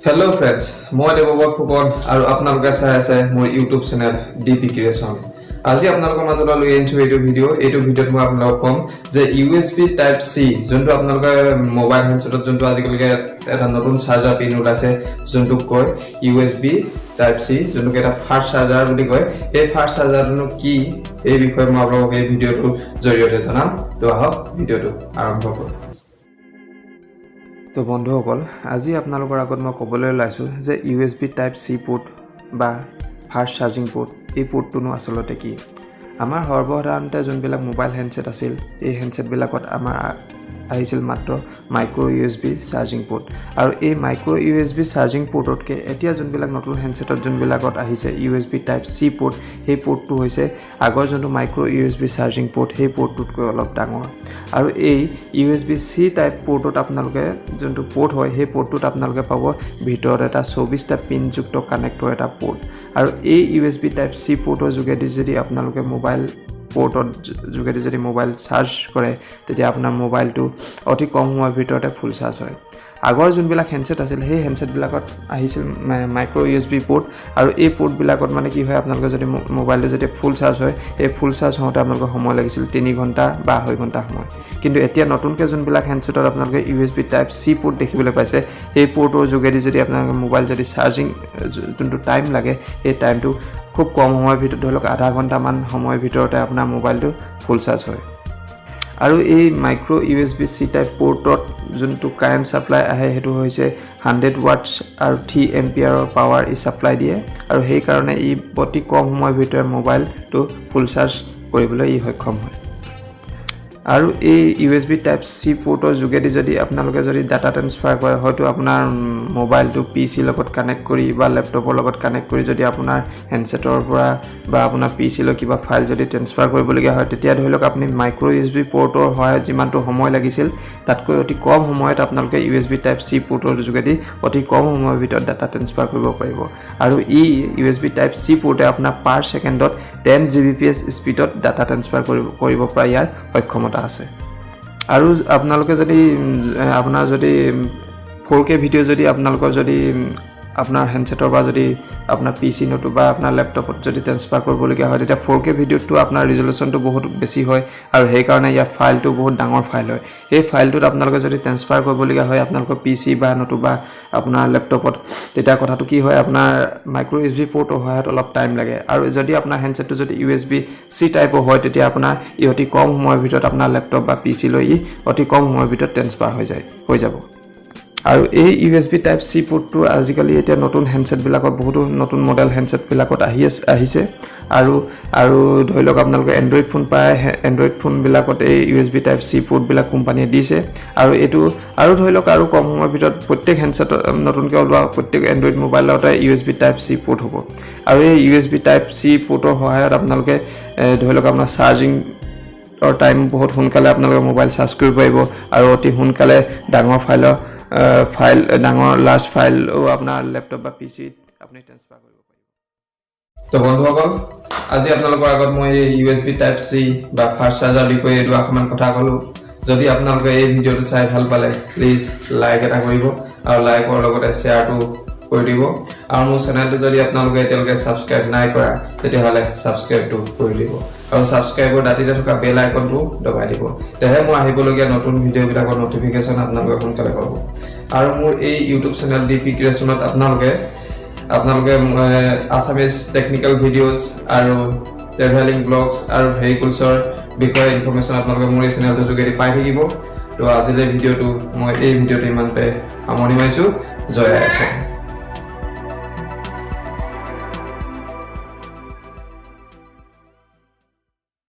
Hello' friends, মই দেৱব্ৰত ফুকন আৰু আপোনালোকে চাই আছে মোৰ YouTube channel D P creation. আজি আপোনালোকৰ মাজলৈ লৈ আনিছোঁ এইটো ভিডিঅ'। এইটো ভিডিঅ'ত মই আপোনালোকক ক'ম যে U S B type C, যোনটো আপোনালোকে মোবাইল হেণ্ডছেটত যোনটো আজিকালি এটা নতুন চাৰ্জাৰ পিন ওলাইছে, যোনটোক কয় U S B type C, যোনটোক এটা ফাষ্ট চাৰ্জাৰ বুলি কয়, এই ফাষ্ট চাৰ্জাৰটোনো কি, এই বিষয়ে মই আপোনালোকক এই ভিডিঅ'টোৰ জৰিয়তে জনাম। তো আহক, ভিডিঅ'টো আৰম্ভ কৰোঁ। তো বন্ধুসকল, আজি আপোনালোকৰ আগত মই ক'বলৈ ওলাইছোঁ যে U S B type C port বা ফাষ্ট চাৰ্জিং প'ৰ্ট, এই প'ৰ্টটোনো আচলতে কি? আমাৰ সৰ্বসাধাৰণতে যোনবিলাক মোবাইল হেণ্ডছেট আছিল, এই হেণ্ডছেটবিলাকত আমাৰ আহিছিল মাত্ৰ micro' U S B charging port. আৰু এই micro' U S B charging প'ৰ্টতকৈ এতিয়া যোনবিলাক নতুন হেণ্ডছেটত যোনবিলাকত আহিছে U S B type C port, সেই প'ৰ্টটো হৈছে আগৰ যোনটো micro' U S B charging port, সেই প'ৰ্টটোতকৈ অলপ ডাঙৰ। আৰু এই U S B C type প'ৰ্টত আপোনালোকে যোনটো প'ৰ্ট হয়, সেই প'ৰ্টটোত আপোনালোকে পাব ভিতৰত এটা 24টা পিনযুক্ত কানেক্টৰ এটা প'ৰ্ট। আৰু এই U S B type C প'ৰ্টৰ যোগেদি যদি আপোনালোকে মোবাইল প'ৰ্টত যোগেদি যদি মোবাইল চাৰ্জ কৰে, তেতিয়া আপোনাৰ মোবাইলটো অতি কম সময়ৰ ভিতৰতে ফুল চাৰ্জ হয়। আগৰ যোনবিলাক হেণ্ডছেট আছিল, সেই হেণ্ডছেটবিলাকত আহিছিল micro' U S B port. আৰু এই প'ৰ্টবিলাকত মানে কি হয়, আপোনালোকে যদি মোবাইলটো যেতিয়া ফুল চাৰ্জ হয়, এই ফুল চাৰ্জ হওঁতে আপোনালোকৰ সময় লাগিছিল 3 ঘণ্টা বা 2.5 ঘণ্টা সময়। কিন্তু এতিয়া নতুনকৈ যোনবিলাক হেণ্ডছেটত আপোনালোকে U S B type C port দেখিবলৈ পাইছে, সেই প'ৰ্টৰ যোগেদি যদি আপোনালোকে মোবাইল যদি চাৰ্জিং যোনটো টাইম লাগে, সেই টাইমটো খুব কম সময়ৰ ভিতৰত, ধৰি লওক আধা ঘণ্টামান সময়ৰ ভিতৰতে আপোনাৰ মোবাইলটো ফুল চাৰ্জ হয়। আৰু এই micro' U S B C type প'ৰ্টত যোনটো কাৰেণ্ট ছাপ্লাই আহে, সেইটো হৈছে 100 ৱাটছ আৰু 3 এম্পিয়াৰৰ পাৱাৰ ই ছাপ্লাই দিয়ে। আৰু সেইকাৰণে ই অতি কম সময়ৰ ভিতৰত মোবাইলটো ফুল চাৰ্জ কৰিবলৈ ই সক্ষম হয়। আৰু এই U S B type C প'ৰ্টৰ যোগেদি যদি আপোনালোকে যদি ডাটা ট্ৰেন্সফাৰ কৰে, হয়তো আপোনাৰ মোবাইলটো পি চিৰ লগত কানেক্ট কৰি বা লেপটপৰ লগত কানেক্ট কৰি যদি আপোনাৰ হেণ্ডছেটৰ পৰা বা আপোনাৰ পি চিলৈ কিবা ফাইল যদি ট্ৰেন্সফাৰ কৰিবলগীয়া হয়, তেতিয়া ধৰি লওক আপুনি মাইক্ৰ' ইউ এছ বি প'ৰ্টৰ সহায়ত যিমানটো সময় লাগিছিল, তাতকৈ অতি কম সময়ত আপোনালোকে U S B type C প'ৰ্টৰ যোগেদি অতি কম সময়ৰ ভিতৰত ডাটা ট্ৰেন্সফাৰ কৰিব পাৰিব। আৰু ই U S B type C প'ৰ্টে আপোনাৰ পাৰ ছেকেণ্ডত 10 জিবিপিএছ স্পীডত ডাটা ট্ৰেন্সফাৰ কৰিব পৰা ইয়াৰ সক্ষমতা আছে। আৰু আপোনালোকে যদি আপোনাৰ যদি 4কে ভিডিঅ' যদি আপোনালোকৰ যদি আপোনাৰ হেণ্ডছেটৰ পৰা যদি আপোনাৰ পি চি নতুবা আপোনাৰ লেপটপত যদি ট্ৰেন্সফাৰ কৰিবলগীয়া হয়, তেতিয়া 4কে ভিডিঅ'টো আপোনাৰ ৰিজলিউশ্যনটো বহুত বেছি হয় আৰু সেইকাৰণে ইয়াৰ ফাইলটো বহুত ডাঙৰ ফাইল হয়। সেই ফাইলটোত আপোনালোকে যদি ট্ৰেন্সফাৰ কৰিবলগীয়া হয় আপোনালোকৰ পি চি বা নতুবা আপোনাৰ লেপটপত, তেতিয়া কথাটো কি হয়, আপোনাৰ মাইক্ৰ' ইউ এছ বি প'ৰ্টৰ সহায়ত অলপ টাইম লাগে। আৰু যদি আপোনাৰ হেণ্ডছেটটো যদি ইউ এছ বি চি টাইপৰ হয়, তেতিয়া আপোনাৰ ই অতি কম সময়ৰ ভিতৰত আপোনাৰ লেপটপ বা পি চিলৈ ই অতি কম সময়ৰ ভিতৰত ট্ৰেন্সফাৰ হৈ যাব। আৰু এই U S B type C প'ৰ্টটো আজিকালি এতিয়া নতুন হেণ্ডছেটবিলাকত, বহুতো নতুন মডেল হেণ্ডছেটবিলাকত আহি আছে, আহিছে। আৰু ধৰি লওক আপোনালোকে এণ্ড্ৰইড ফোন পায়, এণ্ড্ৰইড ফোনবিলাকত এই U S B type C প'ৰ্টবিলাক কোম্পানীয়ে দিছে। আৰু এইটো আৰু ধৰি লওক আৰু কম সময়ৰ ভিতৰত প্ৰত্যেক হেণ্ডছেটত, নতুনকৈ ওলোৱা প্ৰত্যেক এণ্ড্ৰইড মোবাইলতে U S B type C port হ'ব। আৰু এই U S B type C প'ৰ্টৰ সহায়ত আপোনালোকে ধৰি লওক আপোনাৰ চাৰ্জিং টাইম বহুত সোনকালে আপোনালোকে মোবাইল চাৰ্জ কৰিব পাৰিব আৰু অতি সোনকালে ডাঙৰ ফাইলৰ ফাইল, ডাঙৰ লাৰ্জ ফাইলো আপোনাৰ লেপটপ বা পি চিত আপুনি ট্ৰেন্সফাৰ কৰিব পাৰিব। তো বন্ধুসকল, আজি আপোনালোকৰ আগত মই এই U S B type C বা ফাষ্ট চাৰ্জাৰ বিষয়ে দুআষাৰমান কথা ক'লোঁ। যদি আপোনালোকে এই ভিডিঅ'টো চাই ভাল পালে, প্লিজ লাইক এটা কৰিব আৰু লাইকৰ লগতে শ্বেয়াৰটো কৰি দিব। আৰু মোৰ চেনেলটো যদি আপোনালোকে এতিয়ালৈকে ছাবস্ক্ৰাইব নাই কৰা, তেতিয়াহ'লে ছাবস্ক্ৰাইবটো কৰি দিব আৰু ছাবস্ক্ৰাইবৰ দাঁতিতে থকা বেল আইকনটো দবাই দিব। তেহে মোৰ আহিবলগীয়া নতুন ভিডিঅ'বিলাকৰ ন'টিফিকেশ্যন আপোনালোকে সোনকালে পাব। আৰু মোৰ এই ইউটিউব চেনেল ডি পি ক্ৰিয়েশ্যনত আপোনালোকে আছামিজ টেকনিকেল ভিডিঅ'জ আৰু ট্ৰেভেলিং ব্লগছ আৰু ভেহিকুলছৰ বিষয়ে ইনফৰ্মেশ্যন আপোনালোকে মোৰ এই চেনেলটোৰ যোগেদি পাই থাকিব। তো আজিলৈ ভিডিঅ'টো মই এই ভিডিঅ'টো ইমানতে সামৰণি মাৰিছোঁ। জয় আই অসম।